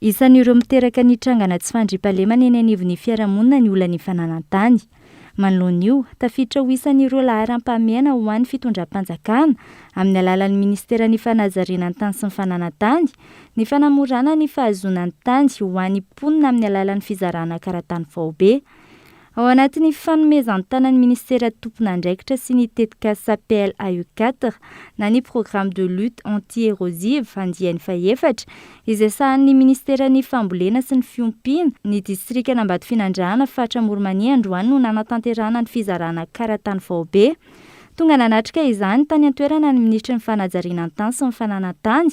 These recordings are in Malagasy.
Isan'ireo miteraka ny trangana tsy fandriampahalemana eny anivon'ny fiarahamonina ny olan'ny fananan-tany. Manoloana io, tafiditra ho isan'ireo laharam-pahamehana ho an'ny fitondram-panjakana, amin'ny alalan'ny minisiteran'ny Fanajariana ny tany sy ny fananan-tany, ny fanamorana ny fahazoana ny tany ho an'ny mponina amin'ny alalan'ny fizarana karatany faobe. Ao anatin'ny fanomezan-tanan'ny minisitera tompon'andraikitra sy ny tetikasa PLAE 4 na ny Programme de lutte anti-érosive andiany fahefatra izay sahanin'ny minisiteran'ny Fambolena sy ny Fiompiana, ny distrikan'Ambatofinandrahana faritra Amoron'i-Mania androany no nanatanterahana ny fizarana karatany faobe. Tonga nanatrika izany tany an-toerana ny minisitry ny Fanajariana ny tany sy ny fananan-tany,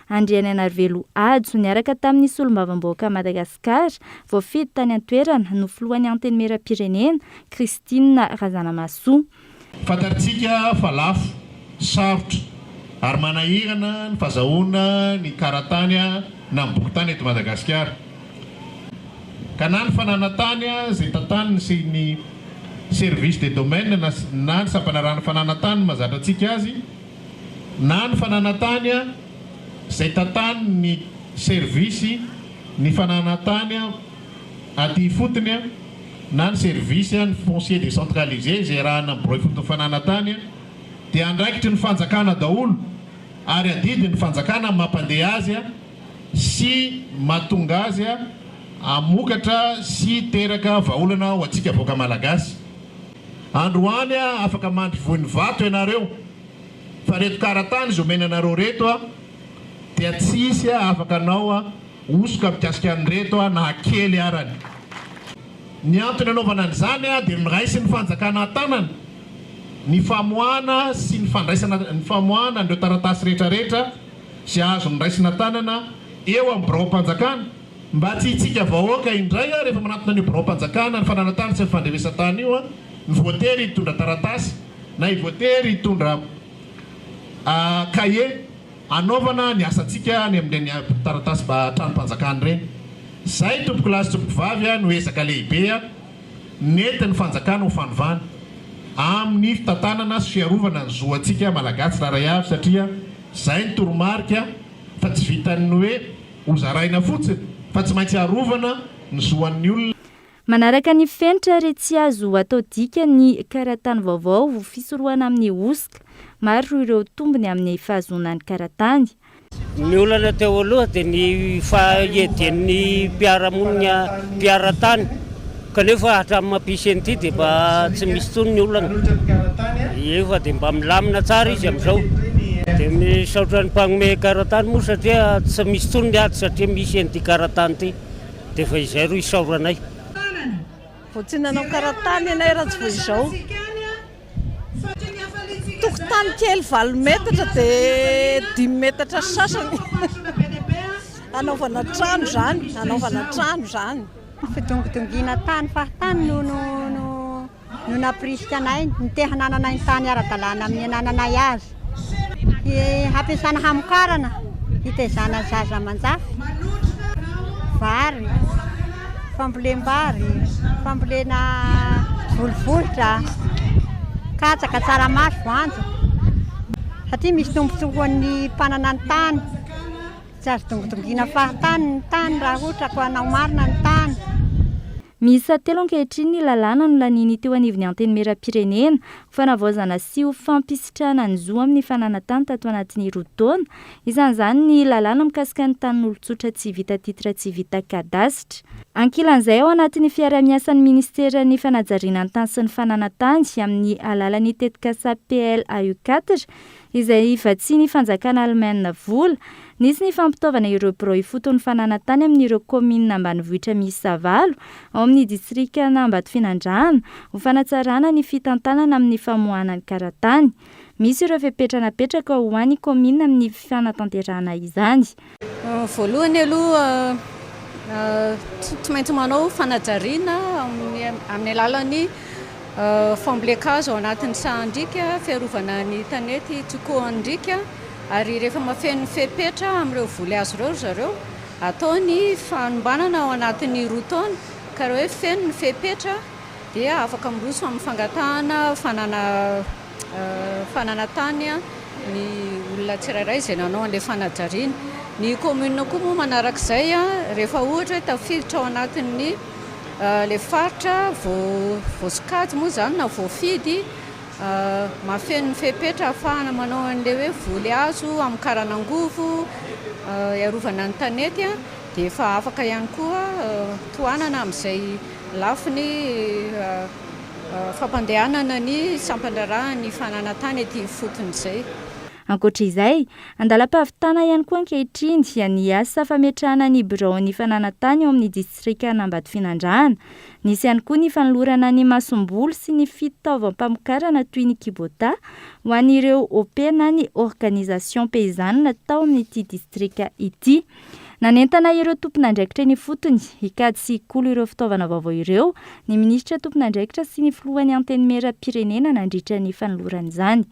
Andrianainarivelo Hajo, niaraka tamin'ny solombavambahoaka Madagasikara, voafidy tany an-toerana, no filohan'ny Antenimierampirenena, Christine Razanamahasoa. Fantatsika fa lafo, sarotra ary manahirana ny fazahoana ny karatany na ny bokin-tany eto Madagasikara. Ka na ny fananan-tany izay tantaniny sy ny Service des domaines na na ny sampanarahan'ny fananan-tany no mahazatra antsika azy, na ny fananan-tany izay tantanin'ny service ny fananan-tany aty ifotony na ny service ny foncier décentralisé izay iarahana amin'ny birao ifoton'ny fananan-tany dia andraikitry ny fanjakana daholo ary adidin'ny fanjakana ny mampandeha azy sy mahatonga azy hamokatra sy hiteraka vahaolana ho antsika vahoaka Malagasy. Androany afaka mandry voin'ny vato ianareo fa reto karatany izay omena anareo reto dia tsy hisy afaka hanao hosoka mikasika an'ireto na kely arany. Ny antony anaovana an'izany dia noraisin'ny fanjakana an-tanana ny famoahana sy ny fandraisana ny famoahana an'ireo taratasy rehetrarehetra izay azony raisina an-tanana eo amin'ny biraom-panjakana, mba tsy hitsika vahoaka indray rehefa manantona an'io biraom-panjakana ny fananan-tany sy ny fandrenesan-tany io no voatery hitondra taratasy na voatery hitondra kahie hanaovana ny asantsika any amin'ireny taratasy mba tranom-panjakana ireny. Izay tompokolahy sy tompokovavy no ezaka lehibe nentin'ny fanjakana ho fanovana amin'ny fitantanana sy fiarovana ny zo antsika Malagasy tsirairay avy satria izay ny toromarika fa tsy vitan'ny hoe ho zaraina fotsiny fa tsy maintsy arovana ny zo an'ny olona. Manaraka ny fenitra ary tsy azo atao dika ny karatany vaovao ho fisorohana amin'ny hosoka. Maro ireo tombony amin'ny fahazoana ny karatany. Ny olana teo aloha dia ny fahiadian'ny mpiara-monina mpiara-tany kanefa hatramin'ny mampisy an'ity dia mba tsy misy intsony ny olana. Efa dia mba milamina tsara izy amin'izao. Dia misaotra ny mpanome karatany moa satria tsy misy intsony ny ady satria misy an'ity karatany ity. Dia efa izay ro isaoranay. Vao tsy nanao karatany ianay raha tsy vao izao. Tokotany kely valo metatra dia dimy metatra sy sasany. Hanaovana trano izany, hanaovana trano izany. Fidongidongiana tany fahatany no no no no nampirisika anay ny te hanananay ny tany ara-dalàna amin'ny anananay azy. Hampiasana hamokarana, hitezana zaza aman-jafy, vary, fambolem-bary, fambolena volivolitra, katsaka, tsaramaso, voanjo. Satria misy tombontsoa ho an'ny mpanana ny tany. Tsy azo dongodongiana fahatany ny tany raha ohatra ka hanao marina ny tany. Miisa telo ankehitriny ny lalàna nolaniany teo anivon'ny Antenimierampirenena ho fanavaozana sy ho fampisitrahana ny zo amin'ny fananan-tany tato anatin'ny roa taona. Isan'izany ny lalàna mikasika ny tanin'olon-tsotra tsy vita titre tsy vita kadasitra. Ankilan'izay ao anatin'ny fiarahamiasan'ny minisiteran'ny fanajariana ny tany sy ny fananan-tany amin'ny alalan'ny tetikasa PLAE 4 izay vatsian'ny fanjakana alemaina vola. Nisy ny fampitaovana ireo birao ifoton'ny fananan-tany amin'ireo kaominina ambanivohitra miisa valo ao amin'ny distrikan'Ambatofinandrahana ho fanatsarana ny fitantanana amin'ny famoahana ny karatany. Misy ireo fepetra napetraka ho an'ny kaominina amin'ny fanatanterahana izany. Voalohany aloha tsy maintsy manao fanajariana amin'ny alalan'ny fambolen-kazo ao anatin'ny sahan-driaka, fiarovana ny tanety tsy koan-driaka ary rehefa mahafeno ny fepetra amin'ireo voly azo ireo ry zareo, atao ny fanombanana ao anatin'ny roa taona ka raha hoe feno ny fepetra dia afaka miroso amin'ny fangatahana fanana fananan-tany ny olona tsirairay izay nanao an'ilay fanajariana. Ny commune koa moa manarak'izay, rehefa ohatra hoe tafiditra ao anatin'ny le faritra voasokajy moa izany na voafidy, mahafeno ny fepetra ahafahana manao an'ilay hoe voly hazo hamokarana angovo hiarovana ny tanety, dia efa afaka ihany koa tohanana amin'izay lafiny fampandehanana ny sampan-draharahan'ny fananan-tany ety ifotony izay. Ankoatra izay, andalam-pahavitana ihany koa ankehitriny ny asa fametrahana ny biraon'ny fananan-tany ao amin'ny distrikan'Ambatofinandrahana. Nisy ihany koa ny fanolorana ny masomboly sy ny fitaovam-pamokarana toy ny kibota ho an'ireo OP na ny Organisation Paysanne tao amin'ity distrika ity. Nanentana ireo tompon'andraikitra eny ifotony hikajy sy hikolo ireo fitaovana vaovao ireo ny minisitra tompon'andraikitra sy ny filohan'ny Antenimierampirenena nandritra ny fanolorana izany.